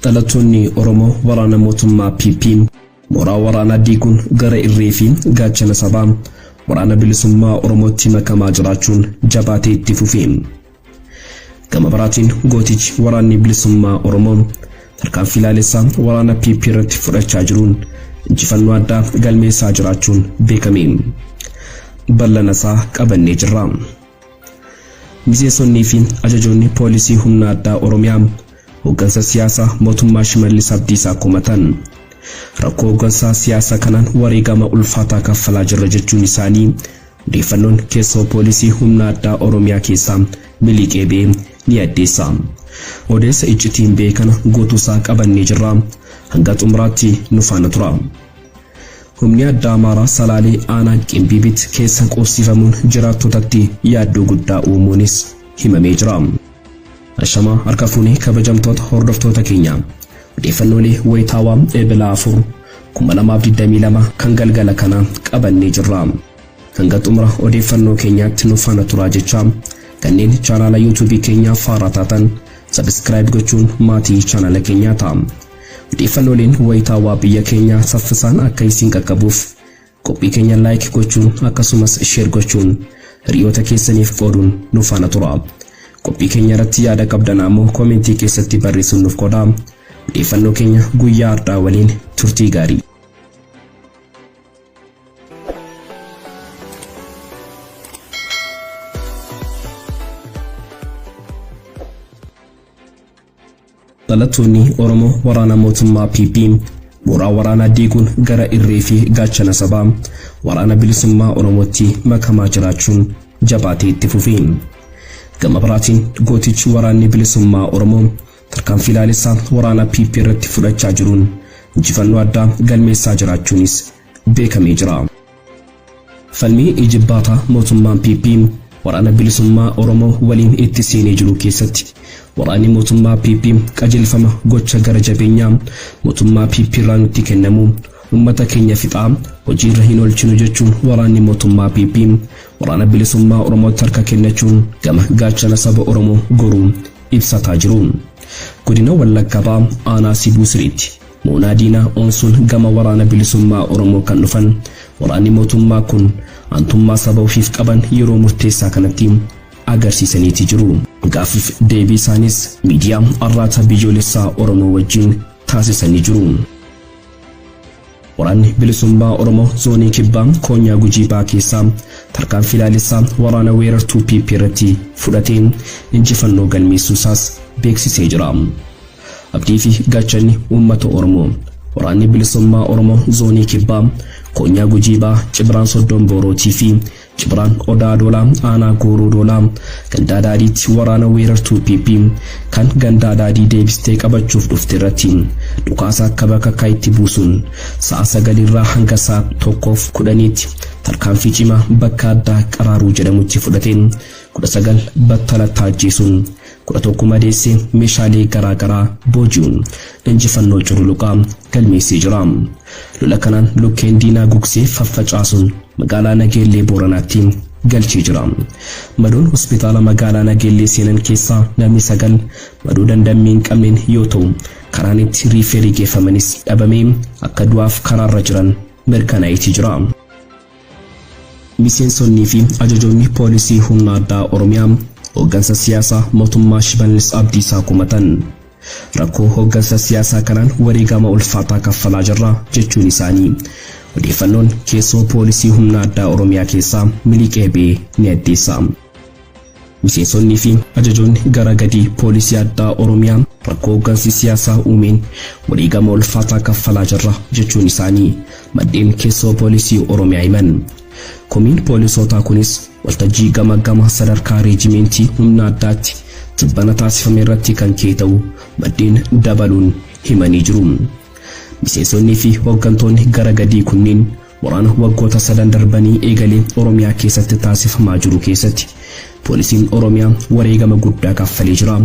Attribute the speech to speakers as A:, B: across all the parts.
A: Dhalattoonni Oromoo waraana mootummaa PP mooraa waraanaa diiguun gara irree fi gaachana sabaa Waraana Bilisummaa Oromootti makamaa jiraachuun jabaatee itti fufe. Gama biraatiin gootichi Waraanni Bilisummaa Oromoo tarkaanfii laalessaa waraana PP irratti fudhachaa jiruun injifannoo addaa galmeessaa jiraachuun beekame. Bal'anasaa qabannee jirra. Miseensonnii fi ajajoonni poolisii humna addaa Oromiyaa hooggansa siyaasaa mootummaa Shimallis Abdiisaa komatan. Rakkoo hooggansaa siyaasaa kanaan wareegama ulfaataa kaffalaa jirra jechuun isaanii odeeffannoon keessoo poolisii humna addaa Oromiyaa keessaa miliqee ba'e ni addeessa. Odeessa iccitiin ba'e kana guutuusaa qabannee jirra. Hanga xumuraatti nu faana tura. Humni addaa Amaaraa Salaalee aanaa Qimbiibit keessa qubsiifamuun jiraattotatti yaaddoo guddaa uumuunis himamee jira. Ashamaa harka fuunee kabajamtoota hordoftoota keenya. Odeeffannoolee wayitaawaa Ebla 4, 2022 kan galgala kana qabannee jirra. Hanga xumura odeeffannoo keenyaatti nu faana turaa jechaa kanneen chaanaala YouTube keenyaaf haaraa taatan subscribe gochuun maatii chaanaala keenyaa ta'a. Odeeffannooleen wayitaawaa biyya keenyaa saffisaan akka isin qaqqabuuf qophii keenya like gochuun akkasumas share gochuun hiriyoota keessaniif qooduun nu faana tura. Qophii keenya irratti yaada qabdan ammoo koomentii keessatti barreessuun nuuf qoodaa. Odeeffannoo keenya guyyaa har'aa waliin turtii gaarii. Dhalattoonni Oromoo waraana mootummaa PP mooraa waraanaa diiguun gara irree fi gaachana sabaa Waraana Bilisummaa Oromootti makamaa jiraachuun jabaatee itti fufe. Gama biraatiin gootichi Waraanni Bilisummaa Oromoo tarkaanfii laalessaa waraana PP irratti fudhachaa jiruun injifannoo addaa galmeessaa jiraachuunis beekamee jira. Falmii ijibbaataa mootummaan PP Waraana Bilisummaa Oromoo waliin itti seenee jiru keessatti waraanni mootummaa PP qajeelfama gocha gara jabeenyaa mootummaa PP irraa nutti kennamu uummata keenya fixaa hojiirra hin oolchinu jechuun waraanni mootummaa PP Waraana Bilisummaa Oromootti harka kennachuun gama gaachana saba Oromoo goruu ibsataa jiru. Godina Wallagga Bahaa Aanaa Sibuu Siriitti Moonaa diinaa onsuun gama Waraana Bilisummaa Oromoo kan dhufan waraanni mootummaa kun aantummaa saba ofiif qaban yeroo murteessaa kanatti agarsiisaniiti jiru. Gaaffiif deebii isaanis miidiyaa Arraata Biyyoolessaa Oromoo wajjin taasisanii jiru. Waraanni Bilisummaa Oromoo Zoonii Kibbaa Koonyaa Gujii Bahaa keessaa tarkaanfii laalessaa waraana weerartuu PP irratti fudhateen injifannoo galmeessuu isaas beeksisee jira. Abdii fi gaachanni uummata Oromoo Waraanni Bilisummaa Oromoo Zoonii Kibbaa Koonyaa Gujii Bahaa Cibraan Soddom Boorootii fi Cibraan Odaa Doolaa Aanaa Gooroo Doolaa Gandaa Daadiitti waraana weerartuu PP kan Gandaa Daadii deebistee qabachuuf dhufte irratti dhukaasa akka bakakkaa itti buusuun sa'a 9 irraa hanga sa'a 1:10tti tarkaanfii cimaa bakka addaa Qaraaruu jedhamutti fudhateen 19 battalatti ajjeesuun 11 madeessee meeshaalee garaa garaa booji'uun injifannoo cululuqaa galmeessee jira. Lola kanaan lukkeen diinaa gugsee faffacaasuun magaalaa Nageellee Booranaatti galchee jira. Madoon hospitaala magaalaa Nageellee seenan keessaa namni 9 madoo dandammii hin qabneen yoo ta'u karaan itti riifeerii geeffamanis dhabamee akka du'aaf karaarra jiran mirkanaa'eeti jira. Miseensonnii fi ajajoonni poolisii humna addaa Oromiyaa hooggansa siyaasaa mootummaa Shimallis Abdiisaa komatan. Rakkoo hooggansa siyaasaa kanaan wareegama ulfaataa kaffalaa jirra jechuun isaanii odeeffannoon keessoo poolisii humna addaa Oromiyaa keessaa miliqee ba'e ni addeessa. Miseensonnii fi ajajoonni gara gadii poolisii addaa Oromiyaa rakkoo hooggansi siyaasaa uumeen wareegama ulfaataa kaffalaa jirra jechuun isaanii maddeen keessoo poolisii Oromiyaa himan. Komiin poolisootaa kunis waltajjii gama gama sadarkaa reejimeentii humna addaatti tibbana taasifame irratti kan ka'e ta'uu maddeen dabaluun himanii jiru. Miseensonnii fi hooggantoonni gara gadii kunniin Waraana waggoota sadan darbanii eegalee Oromiyaa keessatti taasifamaa jiru keessatti Poolisiin Oromiyaa wareegama guddaa kaffalee jira.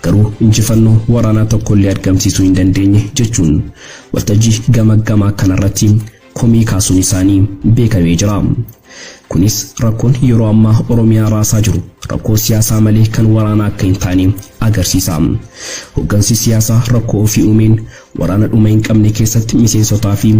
A: Garuu injifannoo waraanaa tokkollee argamsiisuu hin dandeenye jechuun waltajjii gamaggamaa kanarratti komii kaasuun isaanii beekamee jira. Kunis rakkoon yeroo ammaa Oromiyaa raasaa jiru rakkoo siyaasaa malee kan waraanaa akka hin taane agarsiisa. Hoggansi siyaasaa rakkoo ofii uumeen waraana dhuma hin qabne keessatti miseensotaa fi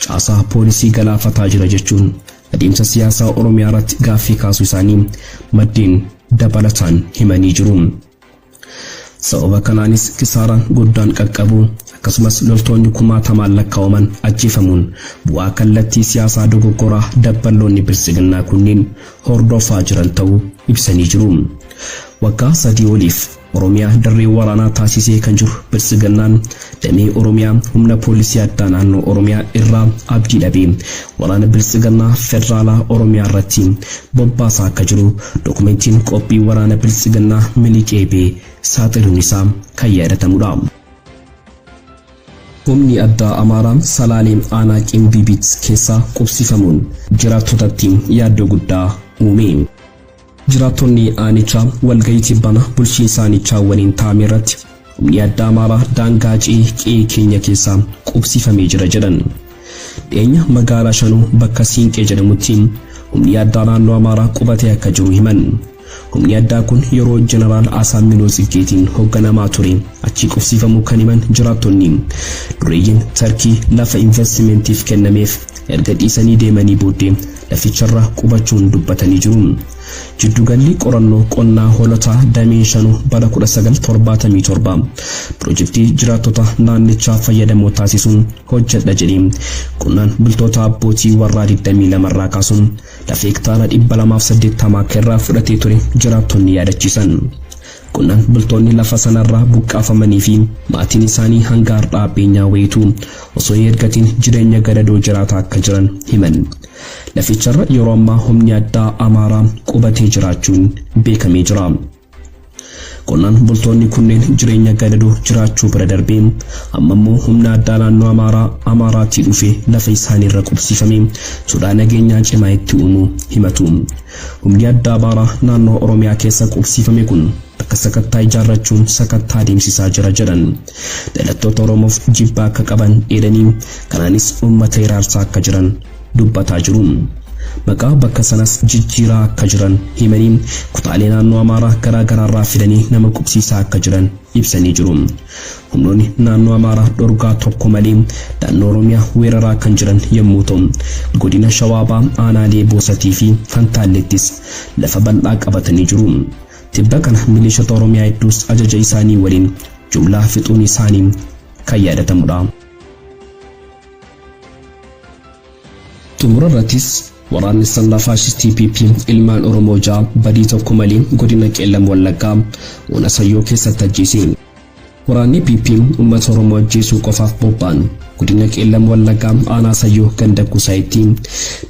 A: caasaa poolisii galaafataa jira jechuun adeemsa siyaasaa Oromiyaa irratti gaaffii kaasuu isaanii maddeen dabalataan himanii jiru. Sababa kanaanis kisaaraan guddaan qaqqabuu akkasumas loltoonni kumaatamaan lakkaa'aman ajjeefamuun bu'aa kallattii siyaasaa dogoggoraa dabballoonni Biltsiginnaa kunneen hordofaa jiran ta'uu ibsanii jiru. Waggaa 3 oliif Oromiyaa dirree waraanaa taasisee kan jiru Biltsiginnaan damee Oromiyaa humna poolisii addaa naannoo Oromiyaa irraa abdii dhabee waraana Biltsiginnaa federaalaa Oromiyaa irratti bobbaasaa akka jiru dokumentiin qophii waraana Biltsiginnaa miliqee bee saaxiluun isaa kan yaadatamudha. Humni addaa Amaaraa Salaalee aanaa Qimbibiit keessaa qubsifamuun jiraattotatti yaaddoo guddaa uume. Jiraattonni aanichaa walgahii tibbana bulchiinsa aanichaa waliin taa'ame irratti humni addaa Amaaraa daangaa ce'ee qe'ee keenya keessaa qubsifamee jira jedhan. Dhiyeenya magaalaa Shanoo bakka Siinqee jedhamutti humni addaa naannoo Amaaraa qubatee akka jiru himan. Humni addaa kun yeroo Jeneraal Asaamminoo Tsiggeetiin hoogganamaa ture achii qubsiifamuu kan himan jiraattonni dureeyyiin Tarkii lafa investimentiif kennameef erga dhiisanii deemanii booddee laficharra qubachuun dubbatanii jiru. Jiddugalli qorannoo qonnaa Hoolotaa dameen Shanoo bara 1977 pirojektii jiraattota naannichaa fayyadamoo taasisuun hojjedha jedhee qonnaan bultoota abbootii warraa 22 irraa kaasuun lafa hektaara 280 akka irraa fudhatee ture jiraattonni yaadachiisan. Qonnaan bultoonni lafa sanarraa buqqaafamanii fi maatiin isaanii hanga har'aa beenyaa wayituu osoo hin ergatiin jireenya gadadoo jiraataa akka jiran himan. Laficharra yeroo ammaa humni addaa Amaaraa qubatee jiraachuun beekamee jira. Qonnaan bultoonni kunneen jireenya gadadoo jiraachuu bira darbee amma immoo humna addaa naannoo Amaaraa Amaaraatii dhufee lafa isaaniirra qubsiifamee sodaa nageenyaa cimaa itti uumuu himatu. Humni addaa Amaaraa naannoo Oromiyaa keessa qubsiifame kun bakka sakattaa ijaarrachuun sakattaa adeemsisaa jira jedhan. Dhalattoota Oromoof jibba akka qaban eeranii kanaanis uummata hiraarsaa akka jiran dubbataa jiru. Maqaa bakka sanas jijjiiraa akka jiran himanii kutaalee naannoo Amaaraa garaa garaarraa fidanii nama qubsiisaa akka jiran ibsanii jiru. Humnoonni naannoo Amaaraa dhorgaa tokko malee naannoo Oromiyaa weeraraa kan jiran yommuu ta'u, godina Shawaa Bahaa aanaalee Boosatii fi Fantaalleettis lafa bal'aa qabatanii jiru. Tibba kana milishoota Oromiyaa hedduus ajaja isaanii waliin jumlaa fixuun isaanii kan yaadatamudha. Xumura irrattis waraanni sirna faashistii PP ilmaan Oromoo 6 badii tokko malee godina Qeellam Wallaggaa Ona Sayyoo keessatti ajjeese. Waraanni PP uummata Oromoo ajjeesuu qofaaf bobba'an godina Qeellam Wallaggaa aanaa Sayyoo ganda Kusaayitti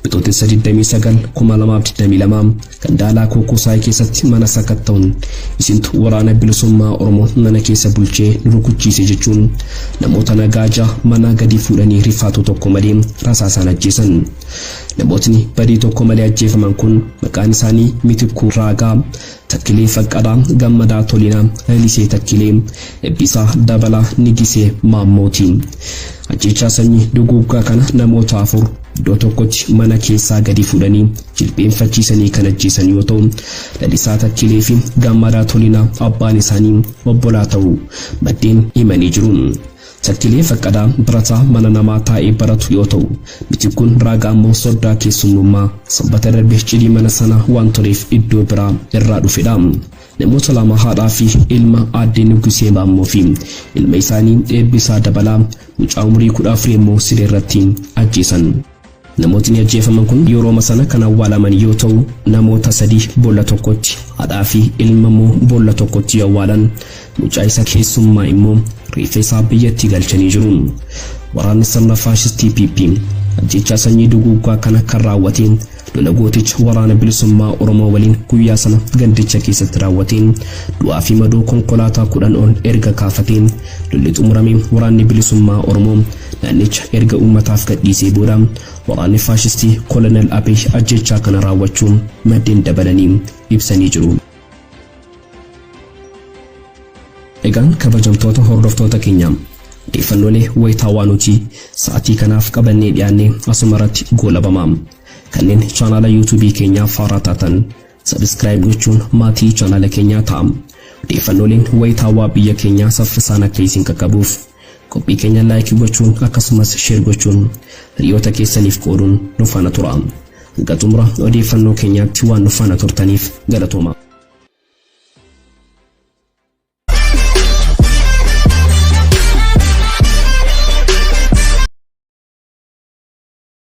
A: Bitootessa 29 2022 ganda Alaakoo Kusaayii keessatti mana sakatta'uun isintu waraana bilisummaa Oromoo mana keessa bulchee nu rukuchiise jechuun namoota nagaa 6 mana gadi fuudhanii rifaatu tokko malee rasaasaan ajjeesan. Namootni badii tokko malee ajjeefaman kun maqaan isaanii Mitikkuu Raagaa, Takkilee Faqqadaa, Gammadaa Tolinaa, Lalisee Takkilee, Eebbisaa Dabalaa, Nigisee Maammooti. Ajjeechaa sanyii duguuggaa kana namoota 4 iddoo tokkotti mana keessaa gadi fuudhanii jilbeenfachiisanii kan ajjeesan yoo ta'u, Lalisaa Takkilee fi Gammadaa Tolinaa abbaan isaanii obbolaa ta'uu maddeen himanii jiru. Takkilee Faqqadaa barataa mana namaa taa'ee baratu yoo ta'u, Mitikkuun Raagaa immoo soddaa keessummummaa sanbata darbe cidhii mana sanaa waan tureef iddoo biraa irraa dhufedha. Namoota lama haadhaa fi ilma aaddee Nugusee Maammoo fi ilma isaanii Eebbisaa Dabalaa mucaa umurii 14 immoo siree irratti ajjeesan. Namootni ajjeefaman kun yerooma sana kan awwaalaman yoo ta'u, namoota 3 boolla tokkotti haadhaa fi ilma immoo boolla tokkotti yoo awwaalan mucaa isa keessummaa immoo reeffa isaa biyyatti galchanii jiru. Waraanni sirna faashistii PP ajjeechaa sanyii duguuggaa kana kan raawwate lola gooticha waraana bilisummaa Oromoo waliin guyyaa sana gandicha keessatti raawwateen du'aa fi madoo konkolaataa 10 ol erga kaafatee lolli xumurame waraanni bilisummaa Oromoo naannicha erga uummataaf gadhiisee booda waraanni faashistii Kolonel Abiy ajjeechaa kana raawwachuu maddeen dabalanii ibsanii jiru. Egaan kabajamtoota hordoftoota keenya odeeffannoolee wayitaawaa nuti sa'atii kanaaf qabannee dhiyaanne asuma irratti goolabama. Kanneen chaanaala YouTube keenyaaf haaraa taatan subscribe gochuun maatii chaanaala keenyaa ta'a. Odeeffannooleen wayitaawaa biyya keenyaa saffisaan akka isin qaqqabuuf qophii keenya like gochuun akkasumas share gochuun hiriyoota keessaniif qooduun nu faana tura. Hanga xumura odeeffannoo keenyaatti waan nu faana turtaniif galatooma.